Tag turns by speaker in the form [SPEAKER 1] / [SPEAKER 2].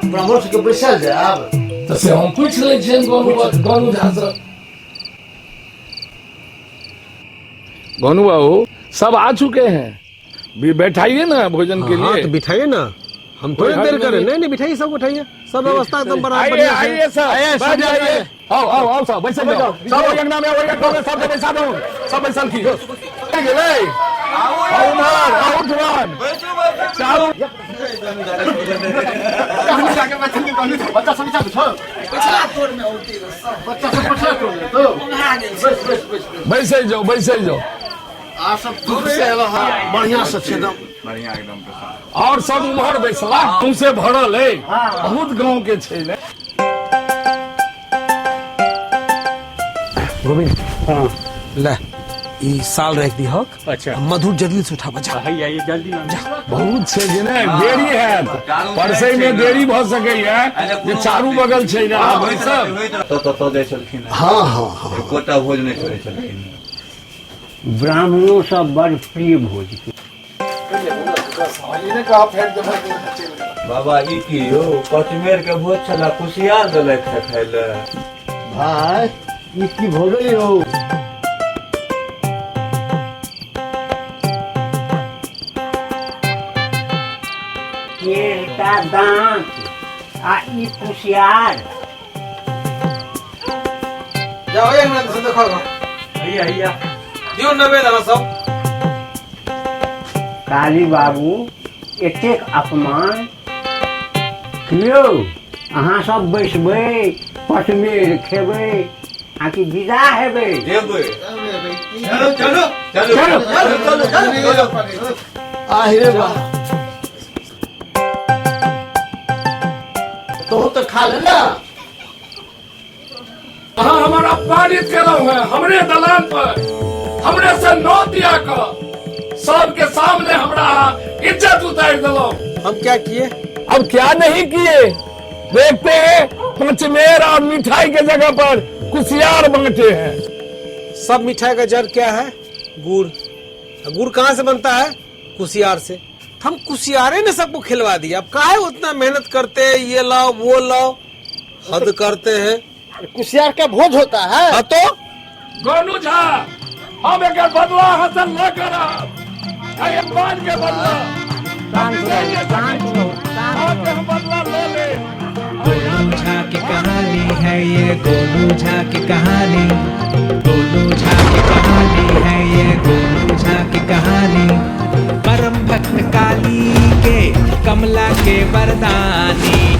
[SPEAKER 1] ब्राह्मण सबके बैसायल जाय आब।
[SPEAKER 2] तऽ से हम पूछि लै छियनि गोनू गोनू झा से। गोनू बाबू सब आ चुके हैं, भी बैठाइए ना भोजन के
[SPEAKER 3] हाँ
[SPEAKER 2] लिए।
[SPEAKER 3] तो बिठाइए ना, हम थोड़ी
[SPEAKER 2] कोई
[SPEAKER 3] देर
[SPEAKER 2] हर्ज
[SPEAKER 3] करें।
[SPEAKER 2] नहीं।
[SPEAKER 3] नहीं नहीं, बिठाइए, सब बिठाइए, सब व्यवस्था एकदम बराबर
[SPEAKER 2] आइए
[SPEAKER 3] बढ़िया से।
[SPEAKER 2] आइए सर,
[SPEAKER 1] आइए,
[SPEAKER 2] बैठ
[SPEAKER 1] सब
[SPEAKER 2] जाइए।
[SPEAKER 1] आइए।
[SPEAKER 2] आओ आओ आओ सब बैसल जाओ, सब ओहि अंगना में ओहि अंगना में सब बैसा दो, सब बैसल की गेलै। आओ उम्हर, आओ जुआन चारू।
[SPEAKER 1] बच्चा सब नीचा बैठो, बच्चा सब पछिला टोल में तो बैस बैस बैस बैस।
[SPEAKER 2] बैसै जाओ बैसै जाओ।
[SPEAKER 1] आ सब दूर से एलो हँ, बढ़िया से छै एकदम।
[SPEAKER 4] बढ़िया एकदम प्रसाद।
[SPEAKER 2] और सब उम्हर बैसला सौंसे भरल अइ, बहुत गांव के छै ने।
[SPEAKER 3] गोविंद, ले ई साल रख दिहक।
[SPEAKER 5] अच्छा।
[SPEAKER 3] मधुर जल्दी से उठा बजा।
[SPEAKER 5] हैया ये जल्दी ना।
[SPEAKER 2] बहुत छै जे ने देरी हैत, परसै में देरी भऽ सकैया जे चारू बगल छै ने। आब बैसब।
[SPEAKER 4] तत तत जाइ छलखिन।
[SPEAKER 1] हाँ हाँ हाँ।
[SPEAKER 4] एकोटा भोज नहि छोड़ै छलखिन।
[SPEAKER 5] ब्राह्मणों सब बड़ प्रिय भोज के।
[SPEAKER 4] बाबा ई की यौ, पचमेर के भोज छला, कुसियार देलथि है खाय लए।
[SPEAKER 1] भाई ई की भऽ गेल यौ?
[SPEAKER 5] एकटा दाँत आ ई कुसियार।
[SPEAKER 3] जाओ एक मिनट से देखो।
[SPEAKER 5] हैया हैया
[SPEAKER 3] दियो नवेद अहाँ सब।
[SPEAKER 5] काली बाबू एतेक अपमान कियो? अहाँ सब बैसबै, पचमेर खेबै आकि विदा हेबै?
[SPEAKER 4] देबै। चलो चलो चलो चलो चलो चलो।
[SPEAKER 1] आहिरे बा, तो तो खा ले ना।
[SPEAKER 2] अहाँ हमर अपमानित केलहुँ हैं हमरे दलान पर, हमरे से नौ दिया कऽ सबके सामने हमरा अहाँ इज्जत उतारि देलहुँ।
[SPEAKER 3] हम क्या किए?
[SPEAKER 2] अब क्या नहीं किए, देखते हैं पंचमेर और मिठाई के जगह पर कुशियार बांटे हैं।
[SPEAKER 3] सब मिठाई का जड़ क्या है? गुड़। गुड़ कहाँ से बनता है? कुशियार से। हम कुशियारे ने सबको खिलवा दिया, अब काहे उतना मेहनत करते हैं, ये लाओ वो लाओ, हद करते हैं।
[SPEAKER 1] कुशियार का भोज होता है।
[SPEAKER 3] हाँ तो
[SPEAKER 2] गोनू झा, हम एक बदला हासिल न करब, एहि अपमान के बदला हम नहीं ले सकै छी। अहाँके हम बदला लऽ लेब।
[SPEAKER 6] गोलू झा की कहानी है ये, गोलू झा की कहानी, गोलू झा की कहानी है ये, गोलू झा की कहानी। परम भक्त काली के, कमला के वरदानी।